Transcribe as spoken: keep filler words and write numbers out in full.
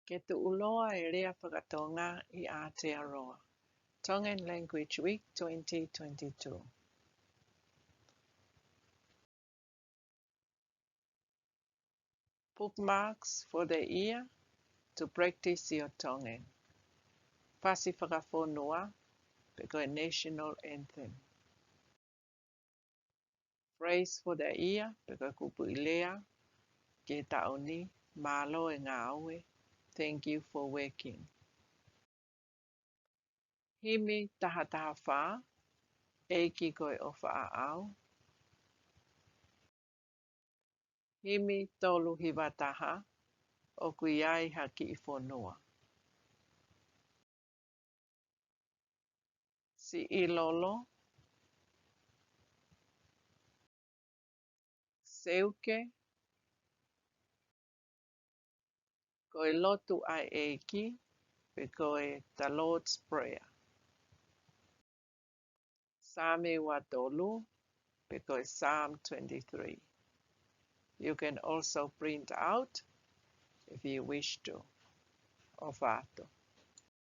Ke tuʻuloa e lea fakatonga ʻi Aotearoa. Tongan Language Week twenty twenty-two. Bookmarks for the ear to practice your Tongan. Fasi fakafonua, pe ko e national anthem. Phrase for the year, pe ko e kupuʻi lea ki he taʻu ni: Mālō e ngāue, thank you for working. Himi taha taha fā, ʻEiki ko e ʻofa ʻaʻau. Himi tolu hiva taha, ʻOku ʻi ai ha kiʻi fonua. Siʻilolo. Seuke. Ko e lotu ʻa e ʻEiki, pe ko e The Lord's Prayer. Saame ua tolu, pe ko e Psalm twenty-three. You can also print out if you wish to. ʻOfa atu.